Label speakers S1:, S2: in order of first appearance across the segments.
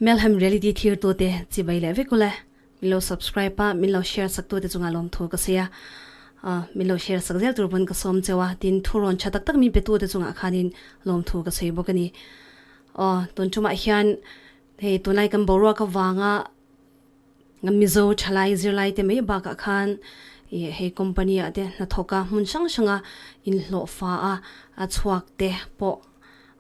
S1: Melhem Reality thirtute chibai leh vek ule. Min lo subscribe a, min lo share sak tute chungah lawmthu ka sawi a. Min lo share sak zel tur pawn ka sawm cheu a, tin thurawn tha tak tak min pe tute chungah khanin lawmthu ka sawi bawk a ni. Aw, tun tumah hian hei tunlai kan boruak avanga Mizo thalai zirlai te mai bakah khan ih hei company ah te hnathawk a hmun hrang hrang a inhlawhfa a a chhuak te pawh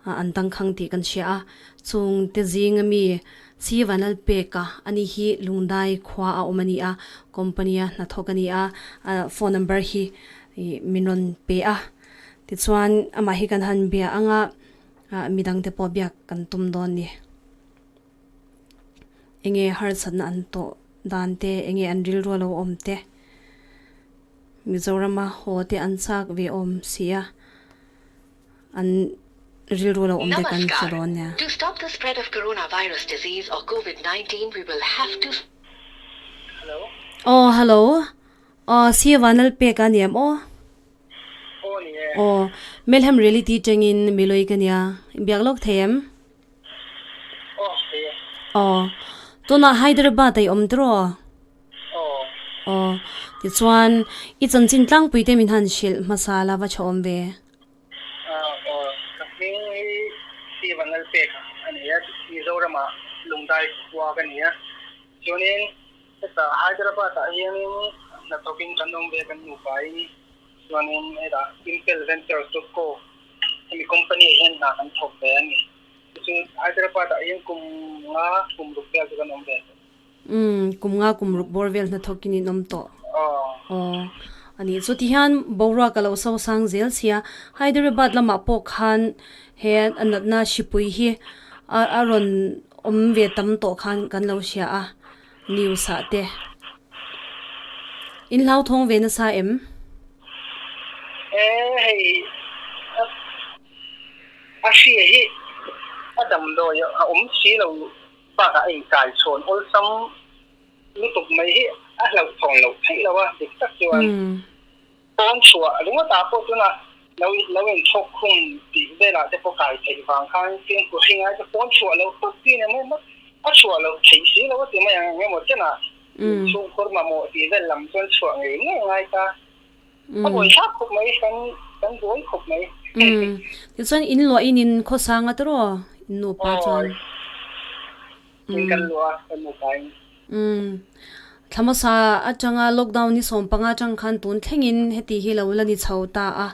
S1: an dangkhang tih kan hria a, chung te zing ami chi vanal pek a ani hi Lungdai khua a awm a ni a, company a hnathawk a ni a, a phone number hi ih min rawn pe a, tichuan amah hi kan han bia ang a, midang te pawh biak kan tum dawn a ni. Enge harsatna an tawh dan te, enge an rilru a lo awm te, Mizorama haw te an chak ve awm si a, an rilru a lo awm te kan hre dawn nia.
S2: To stop the spread of coronavirus disease or covid 19 we will have to.
S3: Hello.
S1: Aw hello, aw si Vanal pek a niam aw.
S3: Aw ni e.
S1: Aw, Melhem Reality tangin Miloi ka nia, biak lawk thei em? Aw, tunah Hyderabad a i awm tiraw? Aw, tichuan i chanchin tlangpui te min han hrilh hmasa la va tha awm ve.
S3: Aw, ka hming hi Siva Nalpeka a ni a, Mizorama Lungdai khua ka ni a. Chuanin hetah Hyderabad ah hianin hnathawkin kan awm ve kan nupain chuanin hetah Impel Ventures dot co Hemi company ah hian hna kan thawk ve a ni. Chu chu Hyderabad ah hian kum nga kum ruk vel chu kan awm ve tawh.
S1: Umm, kum nga kum ruk bawr vel hnathawk in in awm tawh.
S3: Aw.
S1: Aw, a nih chu tihian boruak a lo so sang zel sia. Hyderabad lamah pawh khan he a natna hripui hi a a rawn awm ve tam tawh khan kan lo hria a, news ah te. In hlauthawng ve nasa em?
S3: E hei a hria hi a damdawi a awm si lo bakah a inkai chhawn awlsam lutuk mai hi a hlauhthawn loh theih lo a, dik tak chuan pawn chhuah ringawtah pawh tunah lo lo inthawk khum tih velah te pawh kai theih vang khan fimkhur hi ngai te pawn chhuah loh tawp chi ni mai mai a chhuah loh theih si lo a ti mai ang eng emaw chenah Chhungkhur mamawh tih vel lam chuan chhuah ngei ngei a ngai ta. A buai thlak khawp mai, kan kan buai khawp mai.
S1: Umm, tichuan in luah in in khawsang a tiraw in nupa chuan?
S3: Aw, in kan luah a, kan nupa in.
S1: Umm, thlamasa atanga lockdown ni 15 atang khan tun thlengin heti hi lo la ni chho ta a.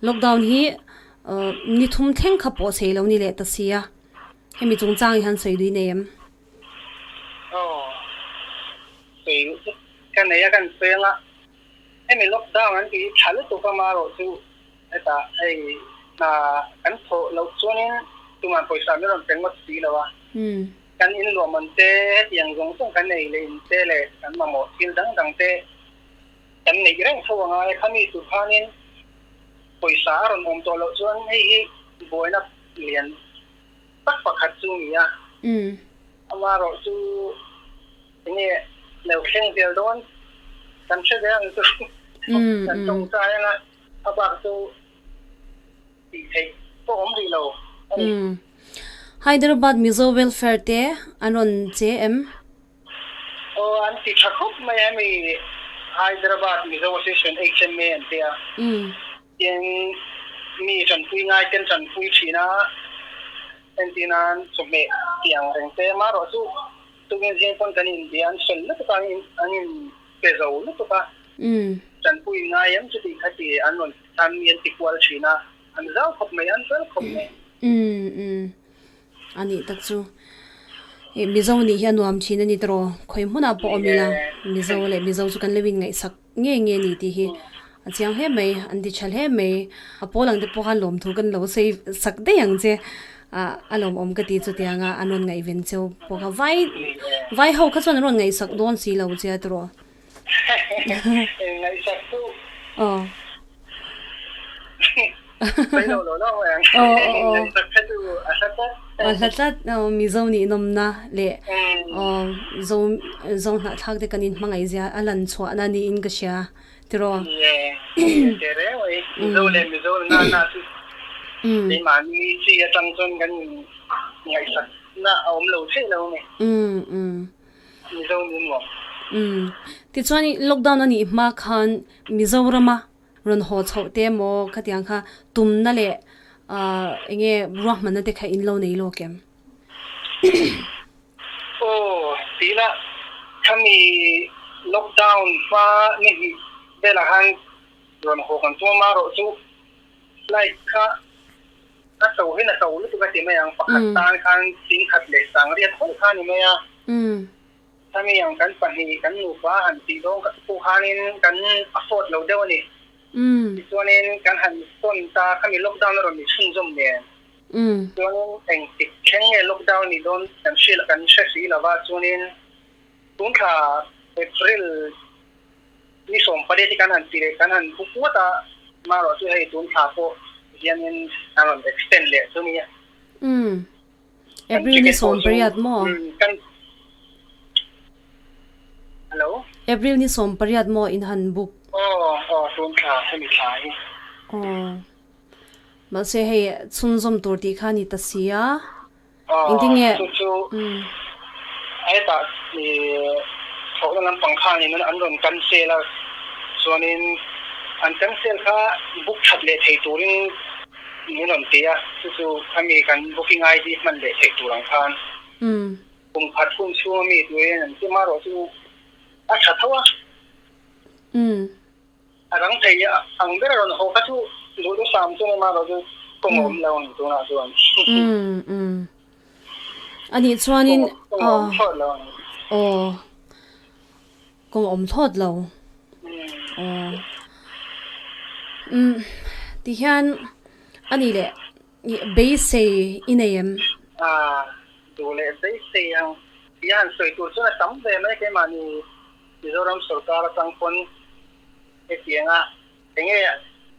S1: Lockdown hi ni thum thleng kha pawh sei lo ni leh ta si a, hemi chungchang hi han sawi dui nei em?
S3: Aw, sawi duh chu ka nei a kan sawi anga hemi lockdown an tih hi tha lutuk a marawh chu hetah hei hna kan thawh loh chuanin tuman pawisa min rawn pe ngawt si lo a, kan in luahman te hetiang zawng zawng kan ei leh in te leh kan mamawh thil dang dang te kan neih reng tho a ngai a, khami tur khanin pawisa a rawn awm tawh loh chuan hei hi buaina lian tak pakhat chu a ni a, amaherawh chu enge lo thleng zel dawn kan hre zel ang chu kan tawngtai anga a bak chu tih theih pawh awm rih lo a ni.
S1: Hyderabad Mizo Welfare te an rawn che em?
S3: Aw an ti tha khawp mai hemi Hyderabad Mizo Association HMA an tia. Tin, mi tanpui ngai ten tanpui thin a, entir nan chawhmeh tih ang reng te amaherawh chu tukin zing pawn kan inbia an sawi lutuk a, an in pe zo lutuk a, tanpui ngai em chuti kha ti an rawn an mi an ti kual thin a, an zau khawp mai, an fel khawp mai.
S1: Umm umm a nih tak chu. Ih Mizo nih hi a nuam thin a ni tawh, khawi hmunah pawh awm ila Mizo leh Mizo chu kan lo inngaihsak Nge nge ni tih hi a chiang hle mai, an ti tha hle mai. A pawl ang te pawh khan lawmthu kan lo sawi sak daih ang che. A lawmawm ka ti chutiang a, an rawn ngaihven cheu pawh kha vai vai ho kha chuan an rawn ngaihsak dawn si lo che a tiraw.
S3: Ngaihsak chu.
S1: Aw.
S3: Sawi lo lo lo mai ang.
S1: Aw aw aw.
S3: Ngaihsak kha chu a hla tlat.
S1: A hla tlat Mizo nih nawmna leh aw Zo Zo hnahthlak te kan inhmangaih zia a lan chhuahna niin ka hria tiraw.
S3: Ie, te reng mai. Mizo leh Mizo na na chu keimahni chi atang chuan kan ngaihsak. na a awm lo theih lo a ni. Mizo nih nuam.
S1: Tichuan lockdown a nih hma khan Mizorama rawn haw chhoh te emaw khatiang kha tumna leh eng nge ruahmanna te kha in lo nei lawk em?
S3: Aw tihna khami lockdown hma ni hnih velah khan rawn haw kan tum a marawh chu flight kha a to hin a to lutuk a ti mai ang pakhat tan khan singkhat leh sangriat hawlh kha a ni mai a. Khami ang kan pahnih kan nupa han tih dawn pawh khanin kan afford lo deuh a ni. Tichuanin kan han sawn ta khami lockdown a rawn ni chhunzawm nen. Chuanin engtik thleng nge lockdown nih dawn kan hria kan hre si lo va, chuanin tun thla April ni 18 hi kan han ti leh kan han book ngawt a, amaherawh chu hei tun thla pawh hianin a rawn extend leh chu nia.
S1: April ni 18 maw?
S3: Hello?
S1: April ni 18 maw in han book?
S3: Aw aw tun thla hemi thla hi.
S1: Aw. Mahse hei chhunzawm tur tih kha a ni ta si a, engtin nge?
S3: Chu chu hetah thlawhna lampang khanin an rawn cancel a, chuanin an cancel kha book that leh thei turin min rawn ti a, chu chu khami kan booking ID hman leh theih tur ang khan kum khat hun chhunga mi turin an ti amaherawhchu a tha tho a. A rang thei ang ber a rawn haw kha chu duh duh sam chu emaw chu kawng awm lo ang tunah chuan.
S1: Umm umm. A nih chuanin
S3: Kawng awm thlawt lo ang.
S1: Aw. Kawng awm thlawt lo. Aw. Umm tihian a nih leh beisei i nei em?
S3: Ah duh leh beisei ang tih a han sawi tur chuan a tam ve mai keimahni. Mizoram sorkar atang pawn hetianga enge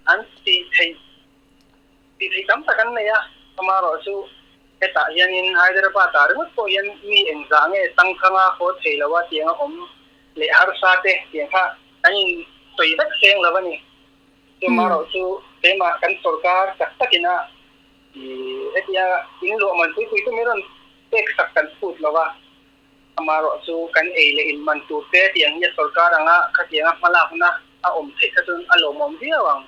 S3: an tih theih tih theih tam tak an nei a, amaherawh chu hetah hianin Hyderabad ah ringawt pawh hian mi engzah nge tangkhanga haw thei lo a tianga awm leh harsa te tiang kha an in sawi vek seng lo a ni. Chu amaherawh chu keimah kan sorkar tak takin a hetia in luah man pui pui chu min rawn pek sak kan phut lo a. Amaherawh chu kan ei leh in man tur te tih ang hi a sorkar anga khatianga hmalakna a awm theih kha chuan a lawmawm viau ang.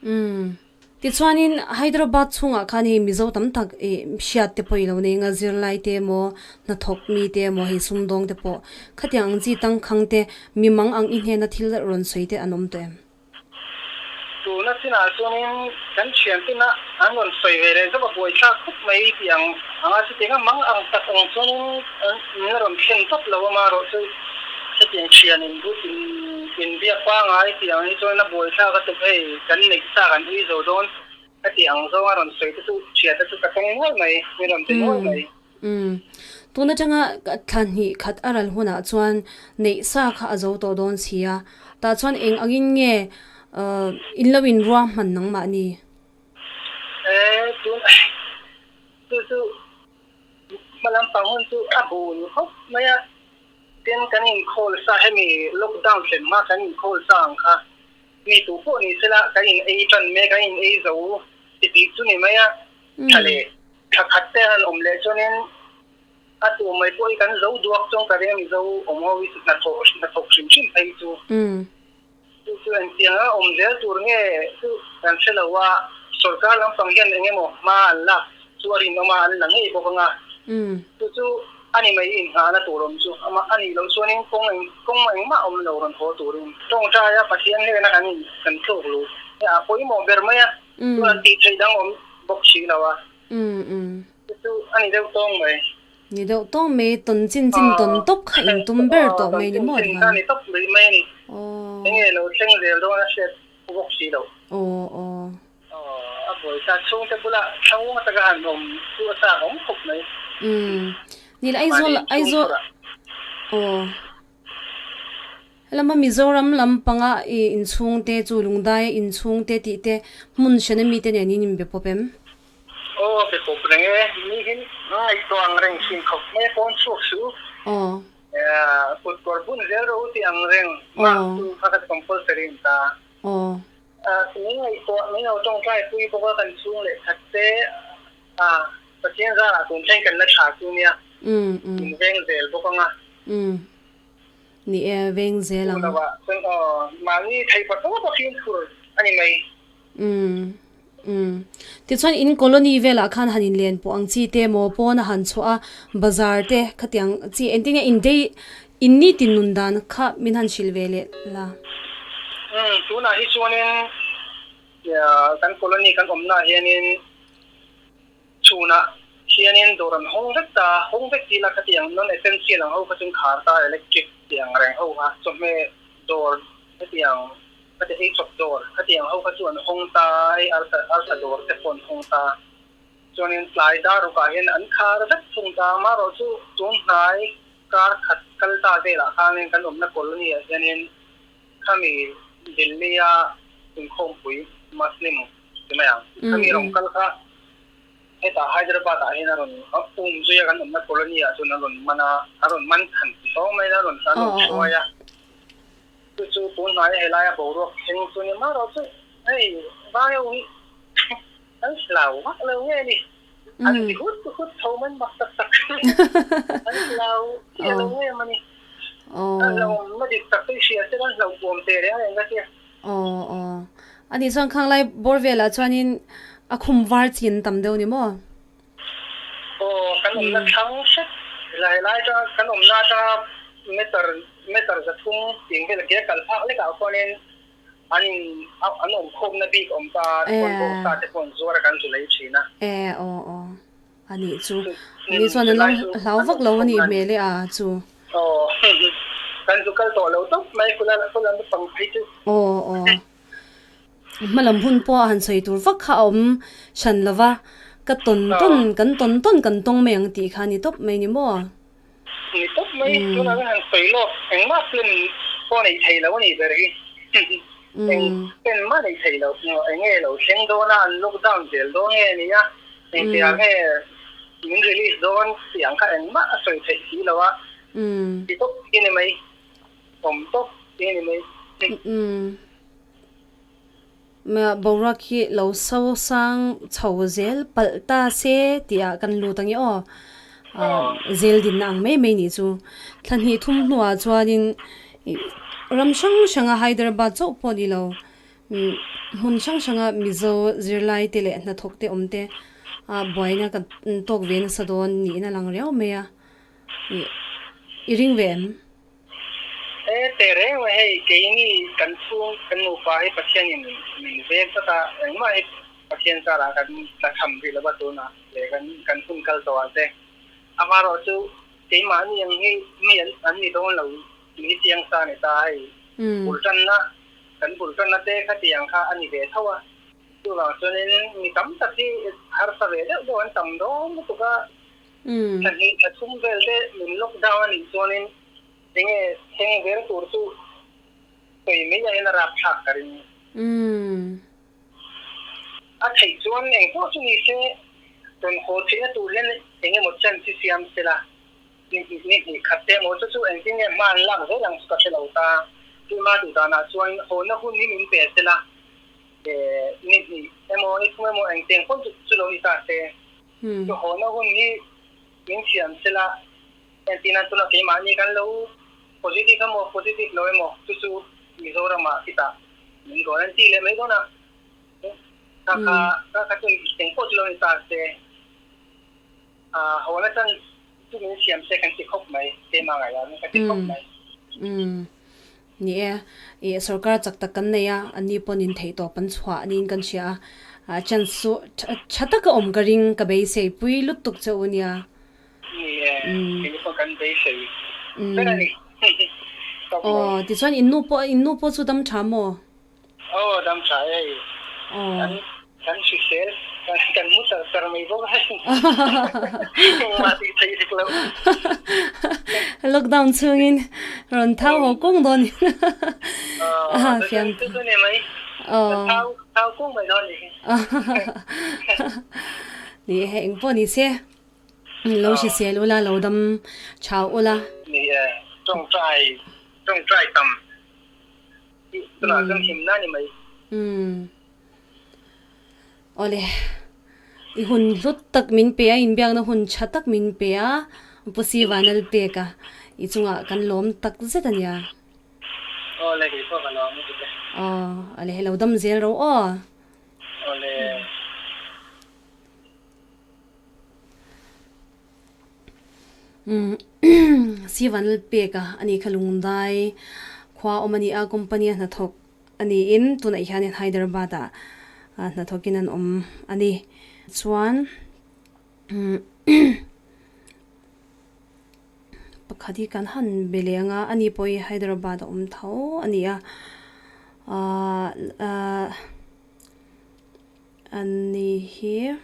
S1: Umm. Tichuanin Hyderabad chhungah khan hei Mizo tam tak ih hriat te pawh i lo nei anga zirlai te emaw hnathawk mi te emaw hei sumdawng te pawh khatiang ang chi tangkhang te mimang ang i hnena thil rawn sawi te an awm tawh em?
S3: Tuna chinah chuanin kan thiantina an rawn sawi ve leh zauh a buaithlak khawp mai tih ang anga chutiang a mang ang tak ang chuanin min la rawn thlen tawp lo a marawh chu hetiang thian in but in inbiak pangai tih ang hi chuan a buaithlak a tuk hei kan neih sa kan ui zo dawn ka tih ang zawng a rawn sawi te chu thiante chu ka tawng nual mai min rawn ti nual mai.
S1: Umm. Tun atanga thla hnih khat a ral hunah chuan neih sa kha a zo tawh dawn si a, tah chuan eng angin nge in lo in ruah hman nangmahni?
S3: E, tun chu chu hma lampang hun chu a bul khawp mai a, tin kan inkhawl sa hemi lockdown thlen hma kan inkhawl sa ang kha mi tu pawh ni sela kan in ei tan mek a in ei zo ti tih chu ni mai a, thla leh Thla khat te han awm leh chuanin a tu mai pawh hi kan zo duak chuan ka ring a Mizo awm ho hi chu hnathawh hnathawk hrim hrim phei chu. Chu chu engtiang a awm zel tur nge chu kan hre lo a, sorkar lampang hian eng emaw hma an lak chu a rinawm a, an la ngei bawk ang a. Chu chu a ni mai inngahna tur awm chu amah a nih loh chuanin kawng eng kawng engmah awm lo rawn haw turin tawngtaia Pathian hnena kan in kan tluk luh a pawimawh ber mai a. Chuan tih theih dang awm bawk si lo a. Chu chu a ni deuh tawng mai.
S1: Ni deuh tawng mai, tawn chin chin tawn tawp kha in tum ber tawh mai ni maw
S3: ti khan. Tawn chin chin kha ni tawp mai mai a ni. Enge lo thleng zel dawn a hriat bawk si lo.
S1: Aw aw.
S3: Aw a buaithlak chhungte bulah thlangung ataka han awm chu a chak awm khawp mai.
S1: Umm. Nil Aizawl Aizawl aw. Helama Mizoram lam panga i inchhungte chu Lungdaia inchhungte tih te hmun hran ami te nen in inbe pawp em?
S3: Aw be pawp reng e, mi hi ngaihtuah ang reng thin khawp mai a pawn chhuak suh.
S1: Aw.
S3: Kut kawr bun zel rawh u tih ang reng mah chu kha ka compulsory in ta.
S1: Aw.
S3: Min ngaihtuah min lo tawngtai pui bawk a kan chhung leh khat te a. Pathian zarah tun thleng kan la tha chu nia. Min veng zel bawk ang a.
S1: Ni e, veng zel ang.
S3: Chu lovah chuan aw, mahni thei pa tawp a fimkhur a ni mai.
S1: Umm. Tichuan in colony velah khan han inlen pawh ang chi te maw pawn a han chhuah a, bazar te khatiang chi engtin nge in day in nitin nun dan kha min han hrilh ve leh la.
S3: Umm tunah hi chuanin kan colony kan awmnaah hianin chhunah hianin dawr an hawng vek ta, hawng vek tih la khatiang non essential ang ho kha chu an khar ta electric tiang reng ho kha chawhmeh dawr hetiang Khati ei chawp dawr, khatiang ho kha chu an hawng ta, hei arsa arsa dawr te pawh an hawng ta. Chuanin tlai dar rukah hian an khar vek thung ta, amaherawh chu tun hnai kar khat kal ta velah khanin kan awmna colony ah hianin khami Delhi a inkhawmpui Muslim ti mai ang, khami rawn kal kha hetah Hyderabad ah hian a rawn um zui a, kan awmna colony ah chuan a rawn man a, a rawn man than ti hlawm mai a, a rawn hruai a. Chu chu tun hnaia helaia boruak thleng chu ni mah rawh chu hei vai ho hi an hlau vak lo nge ni, an ri hut hut tho mai mak tak tak an hlau chiah lo nge mawni, an hlauhawm na dik tak te i hria se an hlauhawm teh reng reng ka tia.
S1: Aw aw a nih chuan khang lai bawr velah chuanin a khum var chi an tam deuh ni maw?
S3: Aw, kan awmna thlang hret helai lai atanga kan awmna atanga meter meter 300 tih vel ke kal phak lekah khuanin an in an awm khawmna bik awm ta chuan bawngsa te pawh an zuar a kan zu lei thin a.
S1: E aw aw a nih chu a nih chuan an lo hlau vak lo a nih hmel e a chu.
S3: Aw kan zu kal tawh lo tawp mai kula kula naupang phei chu.
S1: Aw aw. Hmalam hun pawh a han sawi tur vak kha a awm hran lo va, ka tawn tawn, kan tawn tawn kan tawng mai ang tih kha a ni tawp mai ni maw?
S3: Ni tawp mai, tunah ka han sawi lawk, engmah plan pawh neih theih loh a nih ber hi. Eng plan mah neih theih loh, eng nge lo thleng dawn a, an lockdown zel dawn nge nia, engtiang nge min release dawn tih ang kha engmah a sawi theih si lo a, ti tawp hi ni mai. Awm tawp tih a ni mai.
S1: Umm. Boruak hi lo so sang chho zel palh ta se tih ah kan lut ang e aw. Zel dinna ang mai mai nih chu. Thla hnih thum hnuah chuanin ram hrang hranga Hyderabad chauh pawh ni lo hmun hrang hranga Mizo zirlai te leh hnathawk te awm te buaina kan tawk ve nasa dawn niin a lang riau mai a. I ring ve em?
S3: He teh reng mai hei keini kan chhung kan nupa hi Pathianin min veng tlat a, engmah hi Pathian zarah kan tla tham rih lo va tunah leh kan kan hun kal tawh ah te. Amaherawh chu keimahni ang hi mi an an ni dawn lo tih hi chiang sa a ni ta hei. Bul tanna kan bul tanna te khatiang kha a ni ve tho a, chuvang chuanin mi tam tak hi harsa ve deuh deuh an tam dawn lutuk a. Thla hnih thla thum vel te min lockdown a nih chuanin enge thleng zel tur chu sawi mai aiin a rapthlak ka ring. A theih chuan eng pawh chu ni se rawn haw theihna tur hian eng emaw chance hi siam se la, ni hnih ni hnih khat te emaw chu chu engtin nge hma an lak zel ang chu ka hre lo ta. Tuma duh danah chuan hawna hun hi min pe se la, ni hnih emaw ni thum emaw engtiang pawn chu lo ni ta se. Chu hawna hun hi min siam sela, entirna tuna keimahni kan lo positive emaw positive lo emaw chu chu Mizoramah khitah min rawn an ti leh mai dawn a, kha kha kha kha chu eng pawh chu lo ni ta se, hawna chan chu min siam se kan ti khawp mai, keimah ngaihah chuan ka ti khawp mai.
S1: Ni e, ih sorkar chak tak kan nei a, anni pawn in theih tawp an chhuah niin kan hria a, chance chu tha taka awm ka ring, ka beisei pui lutuk che u nia.
S3: Ni e, kei pawh kan beisei ber a ni.
S1: Aw, tichuan in nu pawh, in nu pawh chu dam tha maw?
S3: Aw, dam tha e. Kan kan hrisel, kan mu char char mai bawk a hei. Engmah tih theih hek loh.
S1: Lockdown chhungin rawn thau haw kung dawn in.
S3: Aw, fiam chu chu ni mai. Thau thau kung mai dawn ni.
S1: Ni e, eng pawh ni se. Lo hrisel ula, lo dam tha ula.
S3: Ni e, tawngtai tawngtai tam. Tunah chuan himna a ni mai.
S1: Umm. Awle. I hun hlut tak min pe a, inbiakna hun tha tak min pe a, Pu Sivanal pek a, i chungah kan lawm tak zet a nia.
S3: Aw le, kei pawh ka lawm lutuk e.
S1: Aw, a le hello dam zel ro aw.
S3: Aw le.
S1: Sivanal pek a, ani kha lungdai khua awm a ni a, company a hnathawk a niin tunah hianin Hyderabad ah hnathawkin an awm a ni. Chuan pakhat hi kan han be leh anga ani pawh hi Hyderabad a awm tho a ni a ahh ani hi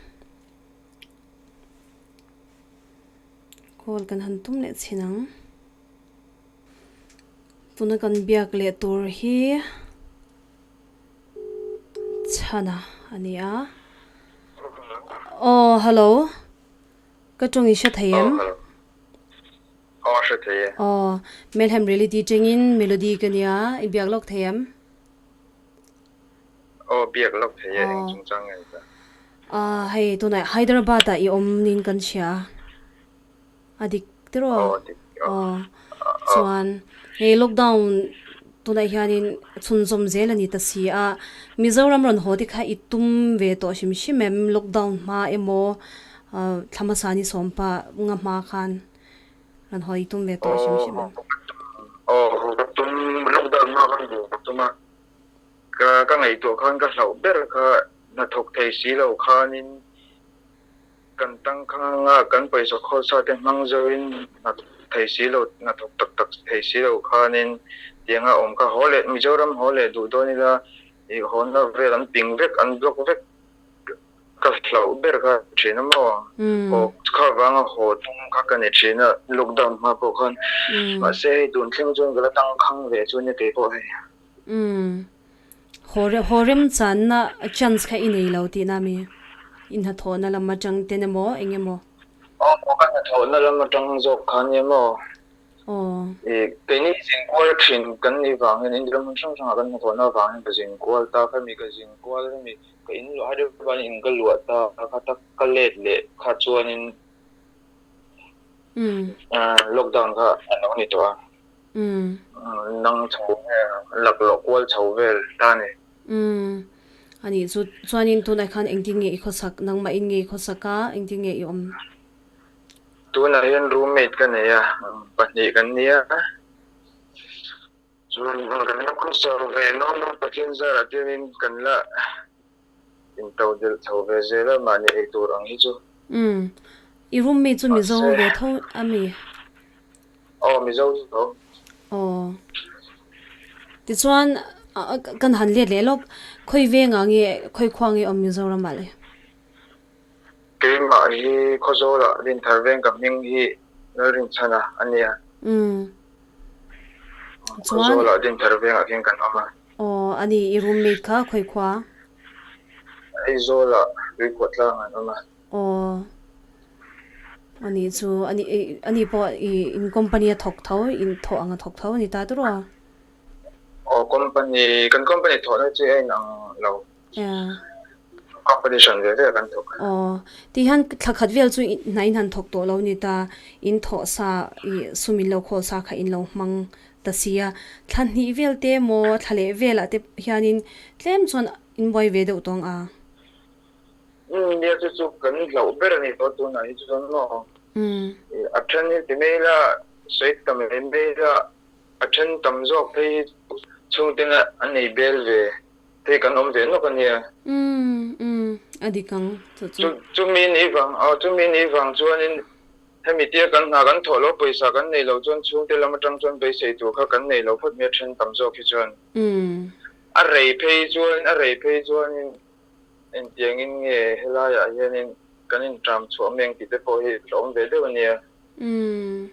S1: call kan han tum leh chhin ang. Tuna kan biak leh tur hi chhana a ni a. Aw hello ka tawng i hre thei em?
S4: Aw hre thei e.
S1: Aw Melhem Reality tangin Melody ka nia i biak lawk thei em?
S4: Aw biak lawk thei e eng chungchang nge ni ta?
S1: Hei tunah Hyderabad ah i awm niin kan hria a. A dik tiraw?
S4: Aw dik
S1: aw. Chuan hei lockdown tunah hianin chhunzawm zel a ni ta si a, Mizoram rawn haw te kha i tum ve tawh hrim hrim em? Lockdown hma emaw thla hmasa ni sawmpa nga hma khan rawn haw i tum ve tawh hrim hrim em?
S4: Aw haw ka tum, lockdown hma khan haw ka tum a, ka ngaihtuah khan ka hlauh ber kha hnathawk thei si lo khanin Kan tangkhanga kan pawisa khawlsa te hmang zoin hna thei si lo, hna thawk tak tak thei si lo khanin tianga awm kha haw leh Mizoram haw leh duh dawn ila i hawnna vel an ping vek, an block vek ka hlauh ber kha thin a maw? Haw kha vanga haw tum kha ka ni thin a, lockdown hma pawh khan mahse hei tun thleng chuan ka la tangkhang ve chu nia kei pawh hei.
S1: Haw remchanna chance kha i nei lo tihna mi? I hnathawhna lam atang ten emaw eng emaw?
S4: Aw ka hnathawhna lam atang zawk kha nia maw?
S1: Aw.
S4: I keini zinkual thin kan nih vangin India ram hmun hrang hrangah kan hnathawhna avangin ka zinkual ta kha mi ka zinkual kha mi ka in luah Hyderabad in ka luah ta kha ta ka let leh kha chuanin lockdown kha a lo ni tawh a.
S1: Umm.
S4: Nang chho vel, laklawh kual chho vel ta ni.
S1: Umm. Ani chu chuanin tunah khan engtin nge i khawsak, nangmah in nge i khawsak a, engtin nge i awm?
S4: Tunah hian roommate ka nei a, pahnih kan nia. Chuan kan la khawsak ve nuam a, Pathian zarah tianin kan la into delh chho ve zel a, mahni ei tur ang hi chu.
S1: Umm. I roommate chu Mizo ve tho a mi?
S4: Aw Mizo chu tho.
S1: Aw. Tichuan kan han let leh lawk, khawi vengah nge, khawi khua nge awm Mizoramah le?
S4: Keimah hi Khawzawlah Rinthar veng ka hming hi Lalrinchhana a nia.
S1: Umm.
S4: Chuan. Khawzawlah Dinthar vengah khian kan awm a.
S1: Aw, a ni, i roommate kha khawi khua?
S4: Aizawlah Tuikhuah tlang an awm a.
S1: Aw, a nih chu, a ni, a ni pawh i in company a thawk tho, in thawh ang a thawk tho a ni ta tawrh aw?
S4: Aw, company, kan company thawhna chu a inang lo.
S1: Yeah.
S4: Company hran ve ve kan thawk.
S1: Aw, ti hian thla khat vel chu hna in han thawk tawh lo ni ta, in thawh sa i sum in lo khawl sa kha in lo hmang ta si a, thla hnih vel te maw thla leh velah te hianin tlem chuan in buai ve deuh tawng a.
S4: Umm nia chu chu kan hlauh ber a ni tawh tunah hi chuan maw. A then hi ti mai ila sawi ta mai mai ila a then tam zawk phei hi chu chhungten a nei bel ve Hei kan awm ve nawk a nia.
S1: Umm umm a dik ang chu chu.
S4: Chumi ni vang aw chumi ni vang chuanin hemi tia kan hna kan thawh lo pawisa kan nei lo chuan chhungte lam atang chuan beisei tur kha kan nei lo phawt mai a then tam zawk hi chuan.
S1: Umm.
S4: A rei phei chuan a rei phei chuanin engtiangin nge helaiah hianin kan inṭam chhuah mai ang tih te pawh hi a awm ve deuh a nia.
S1: Umm.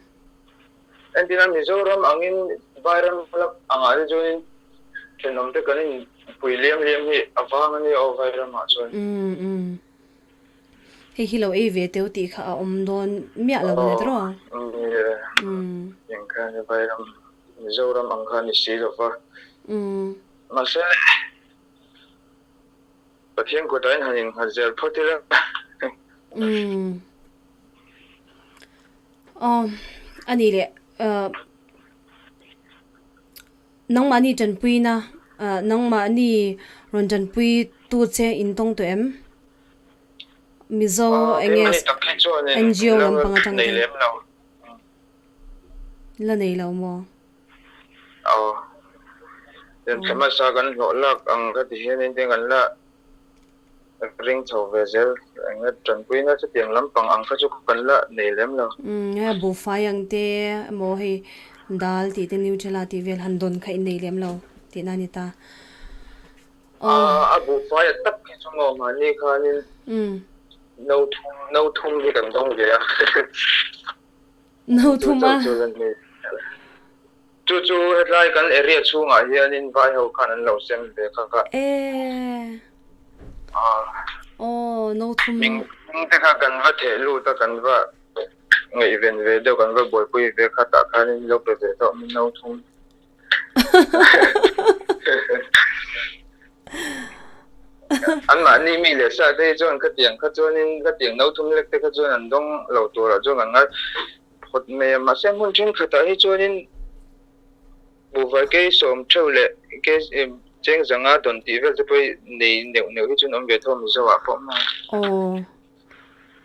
S4: Entirna Mizoram angin Vairam lak angah te chuanin thenawm te kan inpui liam liam hi a vang a nia aw Vairamah chuan.
S1: Umm umm. Hei hi lo ei ve teu tih kha a awm dawn miah lo ni tawh.
S4: Aw umm eng kha ni Vairam Mizoram ang kha ni si lo va.
S1: Umm.
S4: Mahse Pathian kutah in han innghat zel phawt ila.
S1: Umm. Aw a ni leh ah nangmahni tanpuina ah nangmahni rawn tanpui tu che in tawng tawh em? Mizo eng nge NGO lampang atang te la nei lo maw?
S4: Aw hmasa kan hlawh lak ang kha ti hian in te kan la ring chho ve zel eng nge tanpuina chutiang lampang ang kha chu kan la nei lem lo.
S1: Umm hei buhfai ang te emaw hei dal tih te Nutella tih vel han dawn kha in nei lem lo tihna a ni ta.
S4: A buhfai a tak hi chu maw mahni khanin no thum no thum hi kan dawng ve a.
S1: No thum a.
S4: Chu chu hetlai kan area chhungah hianin vai ho khan an lo sem ve kha kha.
S1: E. Aw no thum.
S4: Hming te kha kan va theh lut a kan va ngaihven ve deuh kan va buaipui ve kha tah khanin lo pe ve tawh min no thum. An mahni mi leh sa te hi chuan khatiang kha chuanin khatiang no thum lek te kha chuan an dawng lo turah chuan kan ngai phawt mai a. Mahse hmun thenkhatah hi chuanin buhvai kei sawm theuh leh kei cheng zanga dawn tih vel te pawh hi nei neuh neuh hi chuan awm ve tho Mizo ah pawh mai.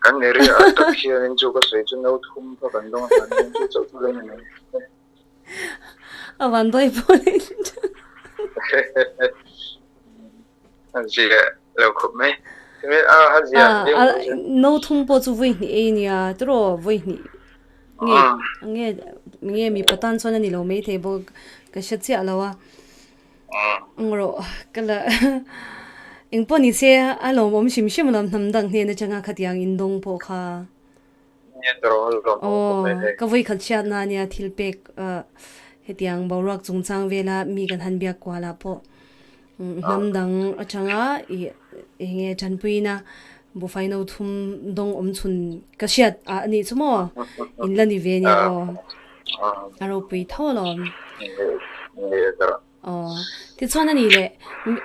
S4: Kan area ah tak hianin chu ka sawi chu no thum kha kan dawng a, mahni chu chauh chu la ni mai.
S1: A van dawi pawh leh
S4: A zia lo khawp mai. A a zia
S1: No thum pawh chu vawi hnih ei nia tiraw vawi hnih nge nge nge mipa tan chuan a ni lo maithei bawk ka hre chiah lo a. Engrawh ka la engpawh ni se a lawmawm hrim hrim alawm hnam dang hnen atanga khatiang indawng pawh kha. Aw, ka vawikhat hriatna ania thil pek hetiang boruak chungchang vela mi kan han biak kualah pawh hnam dang atanga ih enge tanpuina buhfai no thum dawng awm chhun ka hriat ah anih chu maw in la ni ve ania aw a ropui tho alawm. Aw, tichuan a nih leh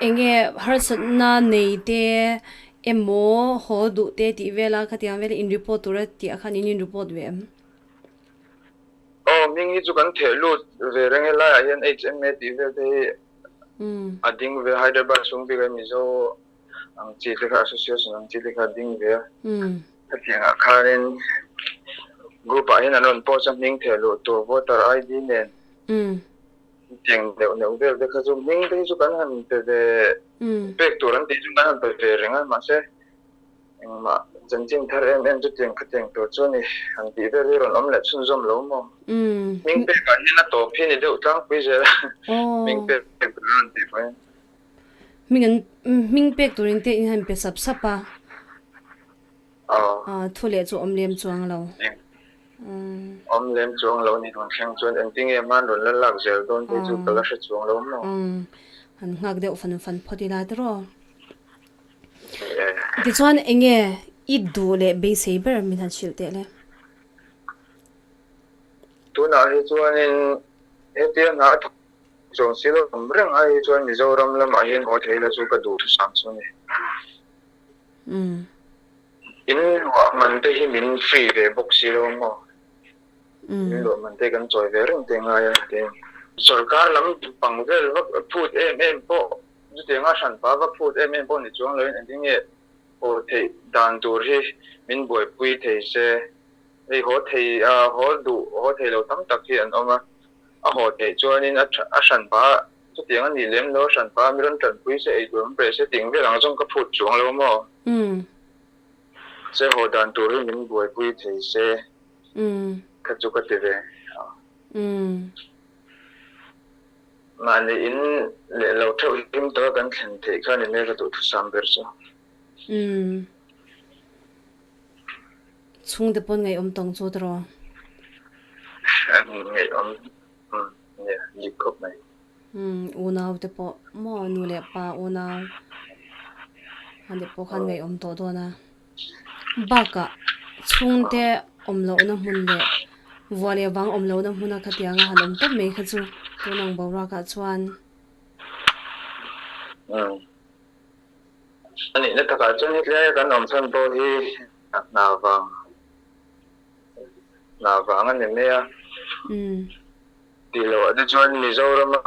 S1: enge harsatna nei te emaw haw duh te tih vela khatiang vela in report tura tih ah khan in in report ve em?
S4: Aw, hming hi chu kan theh lut ve reng e, laiah hian HMA tih vel te hi a ding ve Hyderabad chhung bik a Mizo ang chi te kha association ang chi te kha a ding ve a, khatiang ah khanin group ah hian an rawn post a hming theh luh tur voter ID nen. Tiang neuh neuh vel te kha chu hming te hi chu kan han pe ve pek tur an tih chu kan han pe ve reng a mahse engmah chanchin thar em em chu tiang khatiang tur chu a ni han tih vel hi rawn awm leh chhunzawm lo maw hming pek ah hian a tawp hi ni deuh tlangpui zel a hming pek tur an rawn tih pawh hian.
S1: Hming an hming pek turin te in han pe sap sap a. Thu leh chu awm lem chuang lo.
S4: Awm lem chuang lo ni tun thleng chuan engtinge hman rawn la lak zel dawn te chu ka la hre chuang lo maw.
S1: Han nghak deuh fan fan phawt ila tiraw. Tichuan enge i duh leh beisei ber min han hrilh teh le.
S4: Tunah hi chuanin hetia hna a thawk zawng si lo awm reng ai hi chuan Mizoram lamah hian haw thei la chu ka duh thusam chu a ni. In luah man te hi min free ve bawk si lo maw? In luah man te kan chawi ve reng te ngai a ti. Sorkar lam pang vel vak phut em em pawh chutianga hranpa vak phut em em pawh ni chuang loin engtin nge haw theih dan tur hi min buaipui thei se. Hei haw thei haw duh haw thei lo tam tak hi an awm a, a haw theih chuanin a hranpa Chutiang a nih lem lo, hranpa mi rawn tanpui se eitur an pe se ting vel ang zawng ka phut chuang lo maw? Se haw dan tur hi min buaipui thei se kha chu ka ti ve. Mahni in leh lo theuh hlim taka kan thlen theih kha ni mai ka duhthusam ber chu.
S1: Chhungte pawn ngaihawm tawng chu tiraw?
S4: Ngaihawm. Umm nia dik khawp mai.
S1: Umm unau te pawh maw nu leh pa unau an te pawh khan ngaihawm tawh dawn a. Bakah chhungte awm lohna hmun leh vua leh vang awm lohna hmuna khatianga han awm tawp mai kha chu tun ang boruakah chuan.
S4: Umm a nihna takah chuan hetlai kan awm chhan pawh hi. Hna vang hna vang a ni mai a. Tih loh ah te chuan Mizorama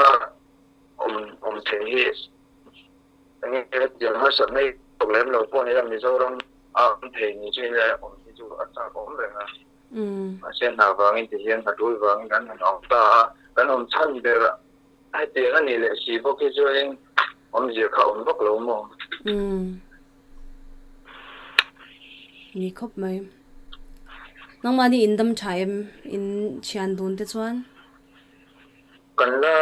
S4: awm awm thei hi eng nge tiang harsatna hi tawk lem lo pawh a ni a, Mizoram a awm thei ni chu ila awm hi chu a chak awm reng a. Mahse hna vangin ti hian hna tul vangin kan han awm ta a, kan awm chhan ber hetiang a nih leh si bawk hi chuanin awmzia kha awm vak lo maw?
S1: Ni khawp mai. Nangmahni in dam tha em? In thian dun te chuan?
S4: Kan la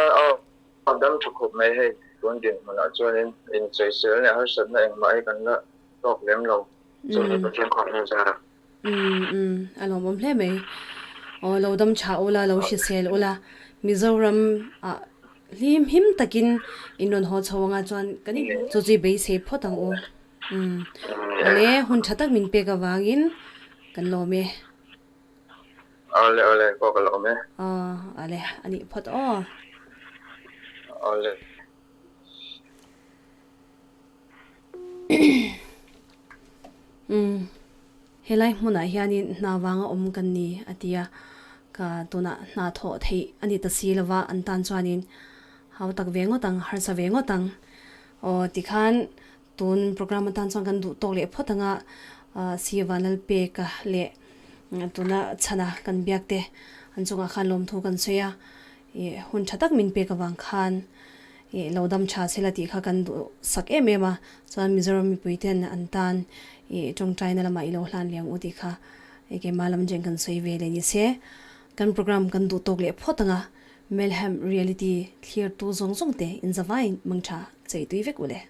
S4: dam tha khawp mai hei, tun dinhmunah chuanin insawisel leh harsatna engmah hi kan la tawk lem lo. Chumi Pathian khawp hmel zar a.
S1: Umm umm a lawmawm hle mai. Aw lo dam tha ula lo hrisel ula Mizoram ah hlim him takin in rawn haw chho anga chuan kan in chu chu i beisei phawt ang u. Umm awle hun tha tak min pek avangin kan lawm e.
S4: Awle awle pawh ka lawm e.
S1: Aw awle a nih phawt aw.
S4: Awle.
S1: Umm helai hmunah hianin hna vanga awm kan ni a ti a, ka tunah hna thawh theih a ni ta si lova an tan chuanin hau tak ve ngawt ang, harsa ve ngawt ang. Aw tikhan tun program atan chuan kan duh tawk leh phawt anga si Vanlalpeka leh tuna chhana kan biak te an chungah khan lawmthu kan sawi a, Ih hun tha tak min pek avang khan ih lo dam tha sela tih kha kan duh sak em em a, chuan Mizoram mipui ten an tan ih tawngtaina lamah i lo hlan liang u tih kha ih keimah lam chen kan sawi ve leh ni se. Kan program kan duh tawk leh phawt ang a, Melhem Reality thlir tu zawng zawng te in zavai mangtha chei tui vek u le.